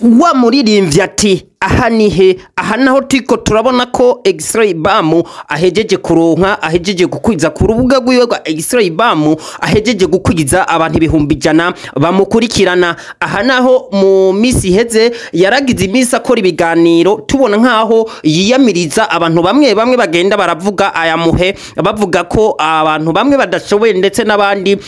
Wa muririmbyi ati aha nihe? Aha naho turiko turabona ko X-Ray Bam ahejeje kuronka, ahejeje gukwiza ku rubuga rwiwe rwa X-Ray Bam, ahejeje gukwiza abantu 100,000 bamukurikirana. Aha naho mu misi iheze yaragize imisi akora ibiganiro, tubona nkaho yiyamiriza abantu bamwe bamwe bagenda baravuga aya muhe, bavuga ko abantu bamwe badashoboye ndetse n'abandi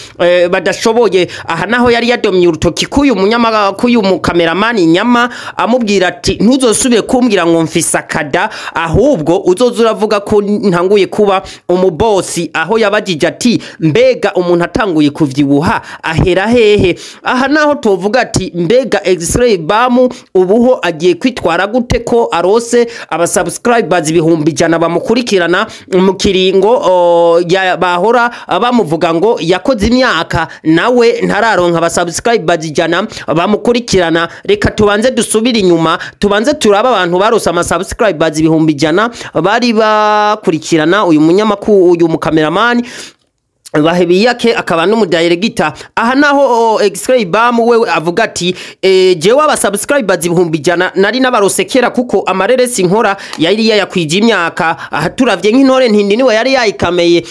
badashoboye. Aha naho yari yadomye urutoki k'uyu munyama, k'uyu mukameramani Nyama, amubwira ati ntuzosubire kumbwira ngo mfise akada, ahubwo uzoza uravuga ko ntanguye kuba umubosi. Aho yabajije ati mbega umuntu atanguye kuvyibuha ahera hehe? Aha naho tuvuga ati mbega X-Ray Bam ubuho agiye kwitwara gute ko arose aba subscribers 100,000 bamukurikirana mu kiringo bahora bamuvuga ngo yakoze imyaka nawe ntararonka aba subscribers 100 bamukurikirana. Reka tubanze dusubire inyuma, tubanze turaba abantu barose ama subscribers 100,000 bari bakurikirana uyu munyamakuru, uyu mukameramani Bahebiyake akaba n'umudirector. Aha naho X-Ray Bam wewe avuga ati jewe aba subscribers 100,000 nari nabarosekera kuko amareresi nkora yari yayakwije imyaka. Aha turavye nk'intore ntindi niwe yari yayikameye,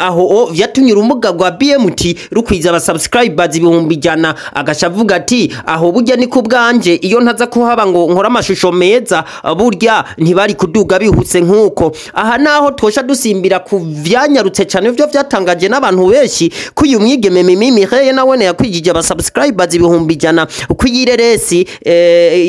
aho vyatumye urumuga rwa BMT rukwiza aba subscribers 100,000. Agasha avuga ati aho burya ni ku bwanje, iyo ntaza kuhaba ngo nkora amashusho meza burya ntibari kuduga bihuse nkuko. Aha naho twosha dusimbira ku vyanyarutse cane vyo vyatangaje n'abantu benshi ko uyu mwigeme Mimi Mireille nawe yakwijije aba subscribers 100,000 ku yireresi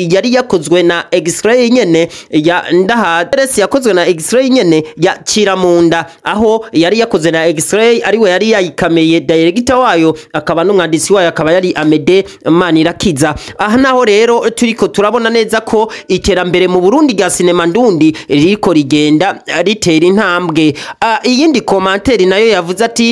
yari yakozwe na X-Ray nyene ya ndaha, resi yakozwe na X-Ray nyene ya Kiramunda, aho yari yakoze na X-Ray ariwe yari yayikameye, director wayo akaba n'umwanditsi wayo akaba yari Amede Manirakiza. Aha naho rero turiko turabona neza ko iterambere mu Burundi rya sinema ndundi ririko rigenda ritera intambwe. Iyindi commentaire nayo yavuze ati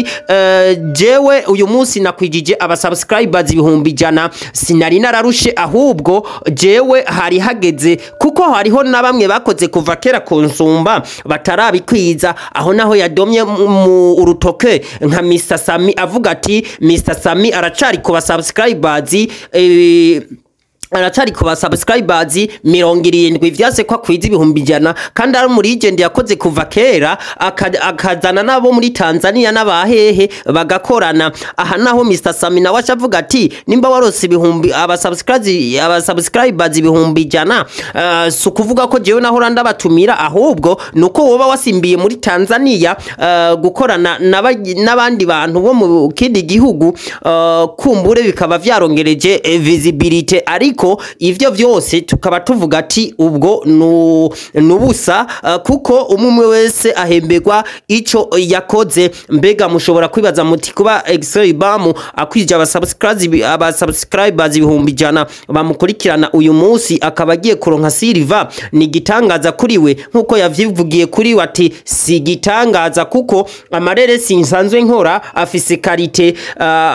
jewe uyu munsi nakwijije aba subscribers 100,000, sinari nararushe, ahubwo jewe hari hageze kuko hariho na bamwe bakoze kuva kera konsumba batarabikwiza. Aho naho yadomye mu urutoke nka Mr Sami, avuga ati Mr Sami aracari ku ba subscribers aracari ku ba subscribers 70, vyase ko akwiza 100,000 kandi ari muri legend yakoze kuva kera, akazana nabo muri Tanzania n'abahehe bagakorana. Aha naho Mr Sami nawe acavuga ati nimba warose ibihumbi aba subscribers 100,000, si ukuvuga ko jewe nahora ndabatumira, ahubwo nuko woba wasimbiye muri Tanzania gukorana n'abandi bantu bo mu kindi gihugu, kumbure bikaba vyarongereje visibility. Ariko ivyo vyose tukaba tuvuga ati ubwo nubusa, kuko umwe wese ahemberwa ico yakoze. Mbega mushobora kwibaza muti kuba X-Ray Bam akwije aba subscribers 100,000 bamukurikirana uyu munsi akaba agiye kuronka silver, ni gitangaza kuri we? Nkuko yavyivugiye kuri we ati si gitangaza kuko amareresi nsanzwe nkora afise qualité,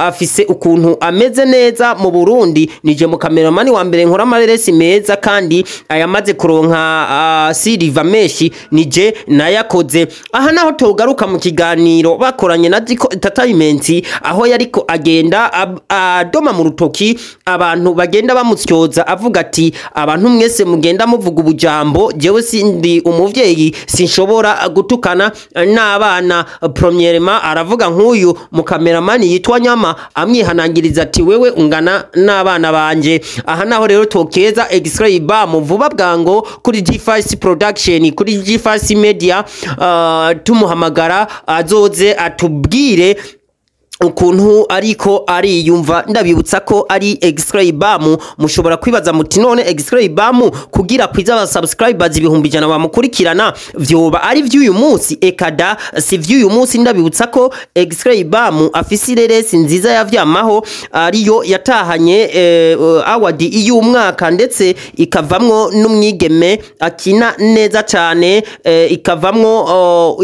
afise ukuntu ameze neza mu Burundi, nije mu cameraman wa mbere nkora amareresi meza kandi ayamaze kuronka silver menshi nije nayakoze. Aha naho tugaruka mu kiganiro bakoranye na Diko Entertainment, aho yariko agenda adoma mu rutoki abantu bagenda bamutsyoza, avuga ati abantu mwese mugenda muvuga ubujambo, jewe sindi umuvyeyi sinshobora gutukana n'abana. Premièrement aravuga nk'uyu mu cameraman yitwa Nyama, amwihanangiriza ati wewe ungana n'abana banje. Aha naho rero tokeza X-Ray Bam vuba bwango kuri G5 Production, kuri G5 Media, tumuhamagara azoze atubwire ukuntu ariko ariyumva. Ndabibutsa ko ari X-Ray Bam. Mushobora kwibaza muti none X-Ray Bam kugira kwiza aba subscribers 100,000 bamukurikirana vyoba ari vy'uyu munsi? Ekada, si vy'uyu munsi. Ndabibutsa ko X-Ray Bam afise ireresi nziza yavyamaho, ariyo yatahanye award y'umwaka, ndetse ikavamwo n'umwigeme akina neza cane, ikavamwo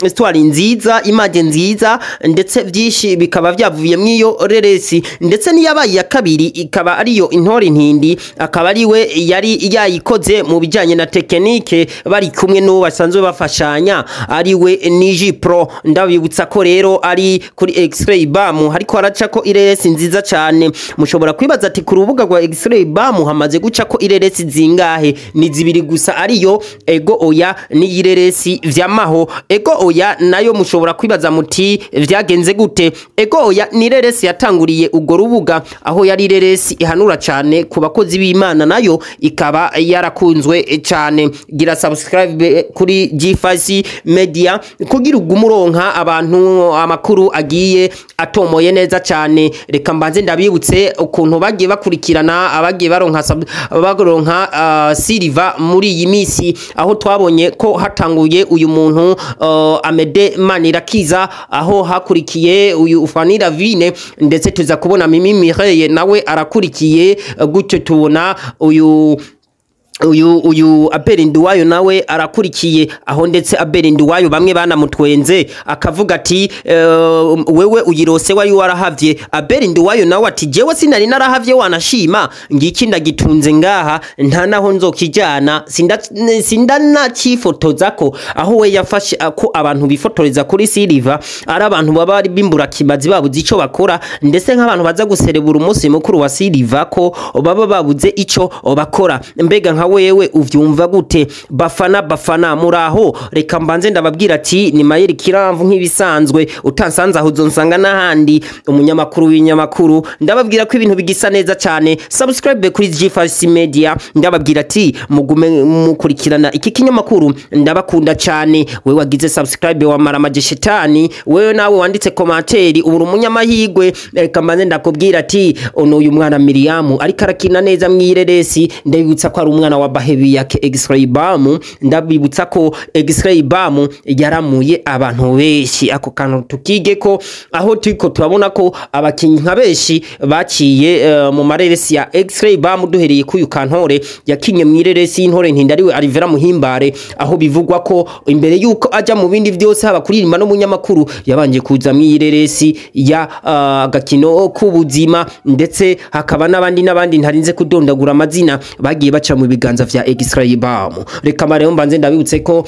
histoire nziza, image nziza, ndetse vyinshi. vyinshi bikaba vyavuye mw'iyo reresi, ndetse n'iyabaye ya kabiri ikaba ariyo Intore Ntindi, akaba ariwe yari yayikoze mu bijanye na tekinike, bari kumwe n'uwo basanzwe bafashanya ariwe Niji Pro. Ndabibutsa ko rero ari kuri X-Ray Bam hariko haraca ko ireresi nziza cyane. Mushobora kwibaza ati ku rubuga rwa X-Ray Bam hamaze guca ko ireresi zingahe? Ni zibiri gusa, ariyo Ego Oya n'iyireresi vyamaho. Ego Oya nayo mushobora kwibaza muti vyagenze gute? Ego Oya ni ireresi yatanguriye urwo rubuga, aho yari ireresi ihanura cyane ku bakozi b'Imana, nayo ikaba yarakunzwe cyane. Gira subscribe kuri G5 Media kugira ugume uronka abantu amakuru agiye atomoye neza cyane. Reka mbanze ndabibutse ukuntu bagiye bakurikirana abagiye baronka silver muri iyi misi, aho twabonye ko hatanguye uyu muntu Amede Manirakiza, aho hakurikiye uyu Fanira Vine, ndetse tuza kubona Mimi Mireye nawe arakurikiye gutyo, tubona uyu Abel Nduwayo nawe arakurikiye aho, ndetse Abel Nduwayo bamwe banamutwenze akavuga ati wewe uyirose wari warahavye. Abel Nduwayo nawe ati jewe sinari narahavye, wanashima ngiki ndagitunze ngaha, nta naho nzokijana, sindanacifotozako. Aho we yafashe ko abantu bifotoreza kuri silver ari abantu baba ari bimbura kimazi babuze ico bakora, ndetse nk'abantu baza guserebura umunsi mukuru wa silver ko baba babuze ico bakora. Mbega nka wewe uvyumva gute? Bafana muraho, reka mbanze ndababwira ati ni Mayeri Kiramvu nk'ibisanzwe, utansanze aho uzonsanga n'ahandi, umunyamakuru w'inyamakuru. Ndababwira ko ibintu bigisa neza cyane. Subscribe kuri G5 Media, ndababwira ati mugume mukurikirana iki kinyamakuru, ndabakunda cyane. Wewe wagize subscribe wamara majeshetani, wewe nawe wanditse commentaire ubura umunyamahirwe. Reka mbanze ndakubwira ati ono uyu mwana Miriam ariko arakina neza mw'ireresi. Ndabibutsa ko ari umwana wa Bahebi yake X-Ray Bam. Ndabibutsa ko X-Ray Bam yaramuye abantu benshi, ako kantu tukige ko aho turiko turabona ko abakinyi nka benshi baciye mu mareresi ya X-Ray Bam, duhereye kuyu Kantore yakinye mw'ireresi y'Intore Ntindi ariwe Alivera Muhimbare, aho bivugwa ko imbere yuko aja mu bindi vyose haba kuririmba no munyamakuru yabanje kuza mw'ireresi ya gakino k'ubuzima, ndetse hakaba n'abandi ntarinze kudondagura amazina bagiye baca mu biganza vya X-Ray Bam. Reka marero mbanze ndabibutse ko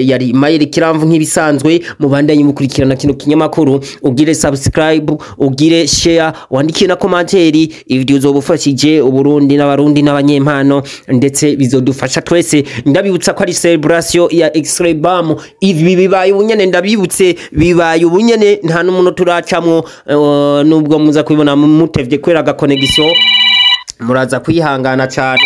yari Mayeri Kiramvu nk'ibisanzwe, mubandanye mukurikirana kino kinyamakuru, ugire subscribe, ugire share, wandike na commentaire. Video uzobufashije Uburundi n'abarundi n'abanyempano, ndetse bizodufasha twese. Ndabibutsa ko ari celebration ya X-Ray Bam, ibi bibaye ubunyene, ndabibutse bibaye ubunyene, nta n'umuntu turacamwo, nubwo muza kubibona mutevye kwera aga connection, muraza kwihangana cyane.